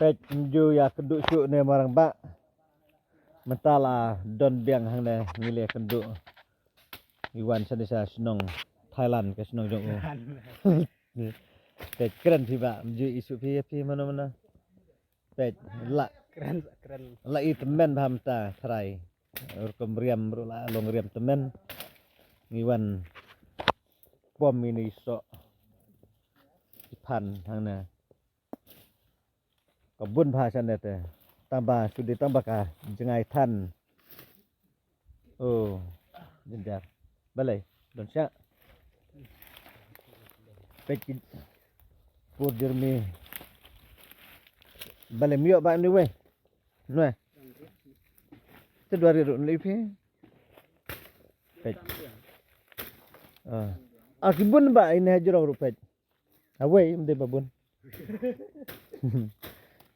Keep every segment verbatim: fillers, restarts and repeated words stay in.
Peit, ym ju ïa kynduh shuh ne marang ba. Mynta la don biang hangne ngi la kynduh. Ngi wan shane sha shnong Thailand ka shnong jong u. Peit kren phi ba, ym ju i shuh phi, phi mano mano. Peit la, kren, kren. La i tymmen bha mynta trai. Rukom riam ruh la long riam tymmen. Ngi wan pom ine i soh. I phan hangne. Ka bun bha shane te. Tang ba shu dei tang ba ka jngai than. Oh, jynjar. Balei, don sha. Peit ki por jyrmi. Balei ym ïoh ba anyway. Nwe. Te dua ri ruh nlip hi. Peit. Ah. Ah, ki bun ba ine ha jrong ruh peit. Awei, ym dei ba bun.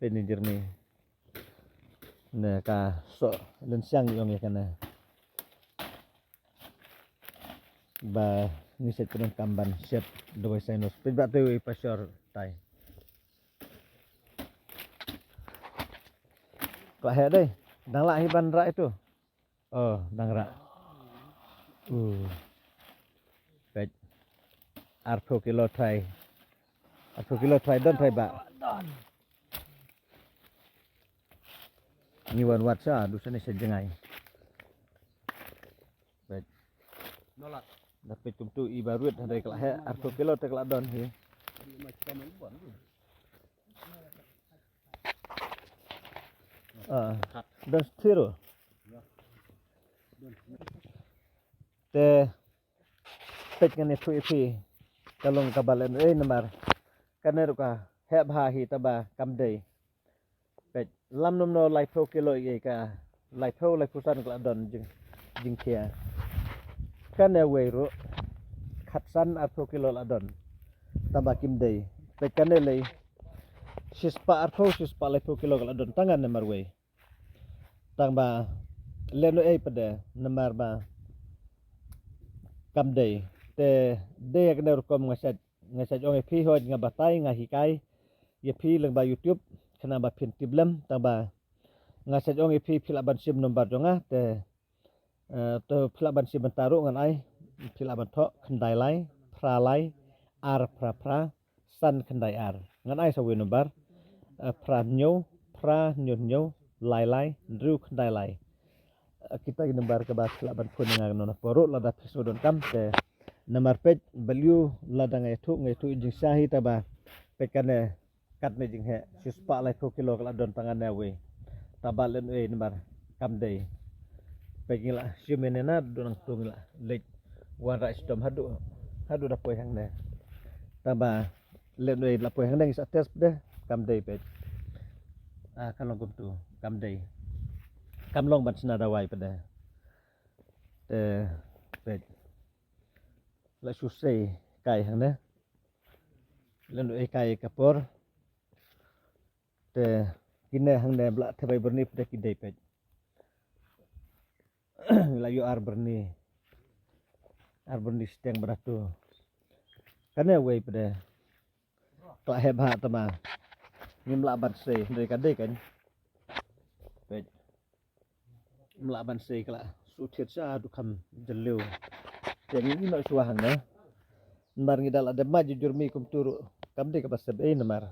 Peit ni jyrmi. Ne ka soh lynsiang ïong ïa kane. Ba ngi shet pyndonkam ban shet dawai sinus. Peit ba te i pashor tai. Ka heh dei. Dang lah hi ban rah itu. Oh, dang rah. Uh. Peit. Arphew kilo trai. Arphew kilo trai don trai ba. Ngi wan wad sha, du shane sha jngai. Peit. Nolat. Da peit kumtu i ba ruit hynrei ka la heh, arphew kilo te ka la don hi. Ah, don sthir. Te peit ngan ïathuh ïa phi ka long kaba lehnohei namar kane ruh ka heh bha hi taba kam dei. Peit lam nomno laiphew kilo ïa ka laiphew laiphew san ka la don jing jingkhia. Kane wei ruh khatsan arphew kilo la don. Taba kim dei. Peit kane lei shispah arphew shispah laiphew kilo ka la don tang kane marwei. Tang ba lehnohei pat de namar ba kam dei. Te dei ha kane rukom nga shait, nga shait ong ïa phi hooid nga batai nga hikai ïa phi lyngba YouTube khnang ba phin tip lem tang ba nga shait ong ïa phi phi lah ban sim nombar jong nga te Eh, to phi lah ban sim bynta ruh ngan ai, phi lah ban thoh khyndai lai, phra lai, ar phra phra, san khyndai ar. Ngan ai sa wei nombar, eh, phra hynñiew, phra hynñiew hynñiew, lai lai, hynriew khyndai lai. Eh, kita ki nombar kaba phi lah ban phone ïa nga noh na por ruh lada phi sngewdonkam te namar peit balei lada nga ïathuh, nga ïathuh jingshisha hi taba peit kane Katne jingheh, shispah laiphew kilo ka la don tang kane wei. Taba lehnohei namar kam dei. Peit ngi la shim ïa ne na duna nangtu ngi la leit wanrah shitom haduh, haduh da poi hangne. Taba lehnohei la poi hangne ngi sa test pat de kam dei peit. Ah, ka long kumtu kam dei. Kam long ban shna dawai pat de. Te peit. La shu sei kai hangne. Lehnohei kai ka por. Te kine hangne ba la thabai byrni pat de ki dei peit. La ïoh ar byrni. Ar byrni shiteng bad atu. Kane wei pat de. Ka la heh bha tama. Ngim lah ban sei hynrei ka dei kan. Peit. Ym lah ban sei ka la shu thied sha haduh kham jylliew. Te ngi ïeh noh shuwa hangne. Namar ngi da la dep mait jur mi kumtu ruh kam dei kaba sep ei namar,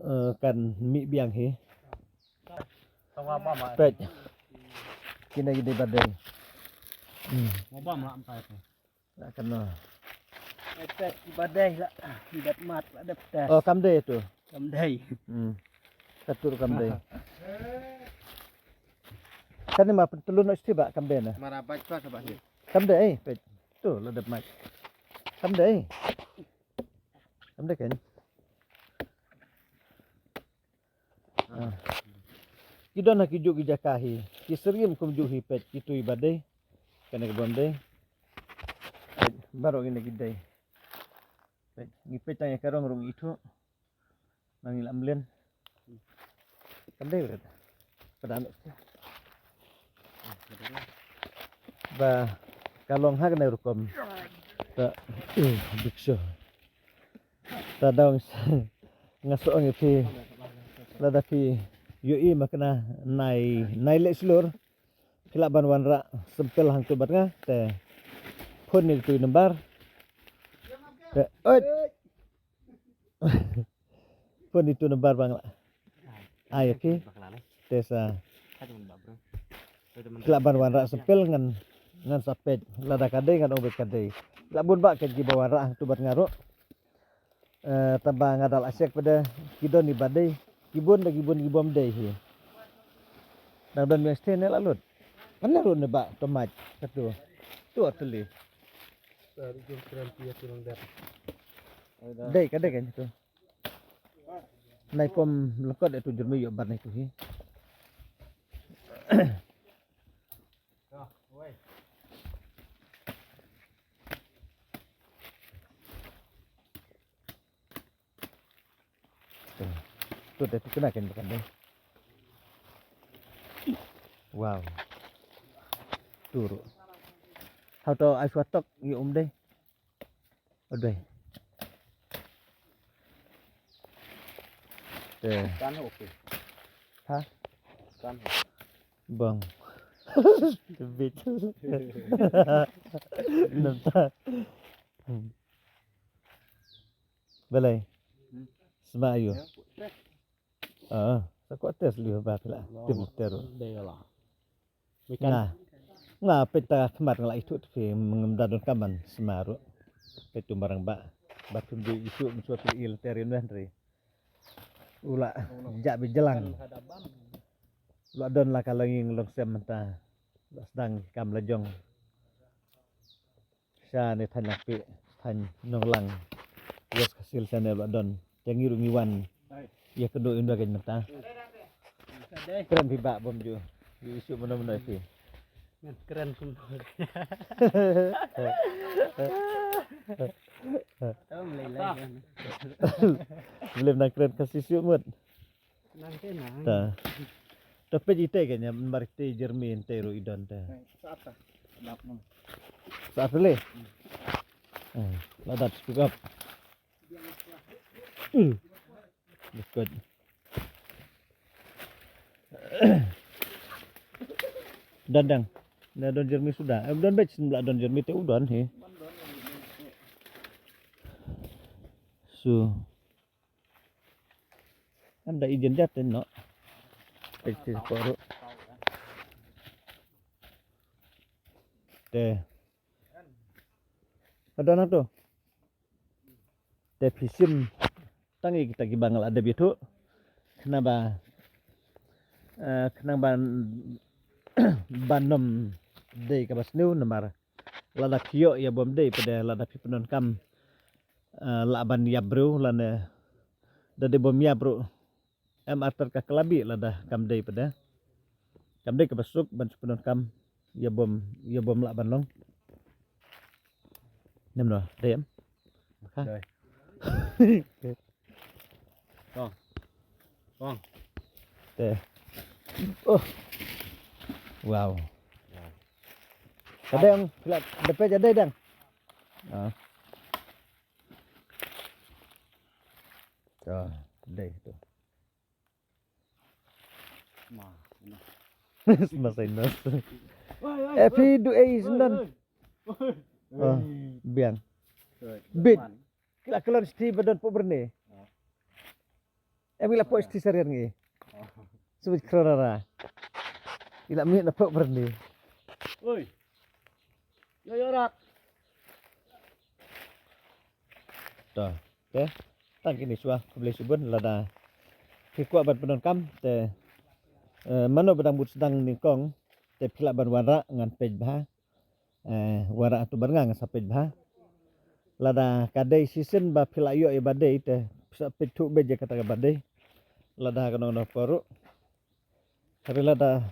eh, kan mih biang hi. Peit. Kine ki dei ba dei. Hmm. Na kano. Ai peit ba dei la, dep mat la dep test. Oh, kam dei tu. Kam dei. Hmm. Ka tur kam dei. Kane ma pyntlun noh shuti ba kam dei na. Mara bait pa ka ba hi. Kam dei, eh, peit. Tu la dep mat. Kam dei. Kam dei kan. Ah. Ki don ha ki juh ki jaka hi. Ki syriem kumjuh hi peit ki tui ba dei. Kane ka bym dei. Peit baroh kine ki dei. Peit ngi peit tang ïa ka rong rong ithuh. Nang ngi la mlien. Kam dei bret. Ka dan. Ba ka long ha kane rukom. Ta, eh, bikso. Ta dang sa nga shu ong ïa phi. Lada phi ïohi ma kane nai, nai leh shlur, phi lah ban wanrah sempel hangto bad nga, te phone ïa katu i number. Te, oi. Phone ïa katu i number ba nga lah ai ïa phi. Te sa phi lah ban wanrah sempel ngan, ngan sa peit lada ka dei ngan ong ba ka dei. Lah bun bah kiba wanrah hangto bad nga ruh. Eh, tangba nga da lah check pat de, ki don kiba dei, ki bun da ki bun ki bym dei hi. Dang don mesti ne lah lut. Kan ruh ne ba tomat katu. Tu ateli. Dei ka dei kan tu. Nai pom lekot itu jermi yok bat nai tu hi. Tu, tu dah tu kena kan bukan deh. Wow. Turu. Hau to ai suatok yu um deh. Odoi. Te. Kan ho ke. Ha? Kan ho. Bang. Tebit. Nampak. Hmm. Balai. Hmm. Sma ayu. Ya, ah, sa kwah test liu ba phi lah. Tim ter. Dei lah. Nga, nga peit ta khmat nga lah ithuh te phi, ngam da don kaman sma ruh. Peit tu marang ba. Ba phim ju ithuh mynshuwa phi i lynter ïa u neh hynrei u la jah beit jlang. U la don la ka longïing longsem mynta. U la sdang kam la jong. Sha ne thaiñ Langpih, thaiñ Nonglang. West Khasi Hills sha ne u la don. Te ngi ruh ngi wan ïa kynduh ïa u neh kein mynta. Kren phi bah bym ju. Ïa issue mano mano phi. Ngan kren kumno. Tau mlei lai kan. Mlei nang kren Khasi shuh mut. Nang te nang. Ta. Ta peit ite kein ïa mar ite jermi ite ruh i don te. Sat ta. Dap nang. Sat le. Hmm. Eh, la dat speak up. Hmm. Good. Don dang. Na don jermi suda. Eh, don beit sien la don jermi te u don hi. So. Am da ijen jat te no. Peit te ko ruh. Te. Ada na to. Te phi shim tang ïa kita kiba nga la dep ïathuh. Khnang ba, eh, khnang ba, ban ym dei kaba sniew namar lada phi ïoh ïa bym dei pat de lada phi pyndonkam, eh, lah ban ïap briew lane da dei bym ïap ruh. Em artat ka khlabi lada kam dei pat de. Kam dei kaba suk ban shu pyndonkam ïa bym, ïa bym lah ban long. Nem no, dei em? Ka. Dei. Kong. Kong. Te. Oh. Wow. Ka dei, phi lah dep peit ka dei dang. Ah. Ka dei tu. Ma, ma. Sma sainos. Oi, oi, eh, phi oi, du ei oi, sendon. Oi, oi. Oh, biang. Oi, bit. Man. Ki la klon sti ba don pok byrni. Oh. Em ki la pok sti sarian ngi. Oh. Sebut krorara. Ki la mih na pok byrni. Oi. Yo, yo, rak. To, te. Tang kine shuwa, khublei shibun lada phi kwah ban pyndonkam, te, eh, mano ba dang bud sdang nyngkong, te phi lah ban wanrah ngan peit bha. Eh, wanrah tu ban nga ngan sa peit bha. Lada ka dei shisien ba phi lah ïoh ïa ba dei, te phi sa peit thuh beit ïa kata kaba dei. Lada kano kano ka ruh. Hynrei lada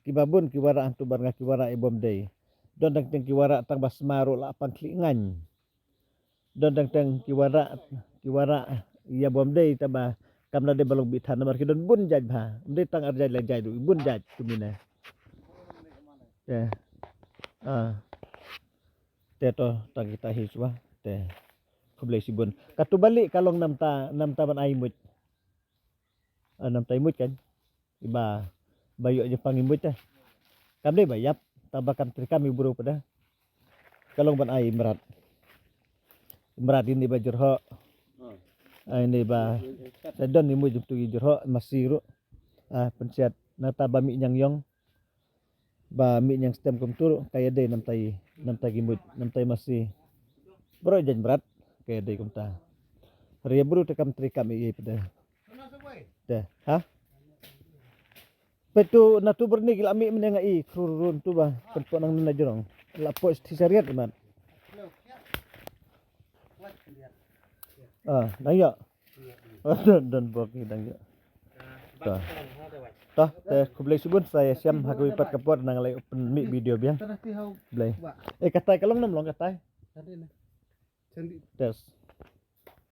kiba bun ki wanrah hangto bad nga ki wanrah ïa bym dei. Don dang teng ki wanrah tang ba sma ruh la pang khlieh ngaiñ. Don dang teng ki wanrah, ki wanrah ïa bym dei tang ba kam da dei ba long bit than namar ki don bun jait bha. Ym dei tang ar jait lai jait ruh, bun jait kumne. Te. Ah. Te to tang kita hi shuwa. Te. Khublei shibun. Katu ba lieh ka long namta, namta ban ai mut. Ah, namta i mut kan. Iba ba ïoh jingpang i mut te. Kam dei ba ïap, tang ba kam trei kam i bru pat de. Ka long ban ai i mrad. I mrad ine ba jyrhoh. Ai ine ba sa don i mut jingtu i jyrhoh masi ruh. Ah, pynsiat nangta ba mih ñiang ïong. Ba mih ñiang stem kumtu ruh ka ïadei namta i, namta ki mut, namta i masi. Baroh jaiñ mrad ka ïadei kumta. Hynrei bru te kam trei kam ei ei pat de. Te, ha? Peit tu na tu byrni ki la mih mynne nga i khru run tu ba pynpot nang na jrong. La poi sthi sariat mat. Ah, dang ïa. Don, don bok ni dang ïa. Ta. Ta, te khublei shibun sa ïa shem ha kawei pat ka por nang lei open mih video biang. Blei. Eh, katai ka long nam long katai. Test.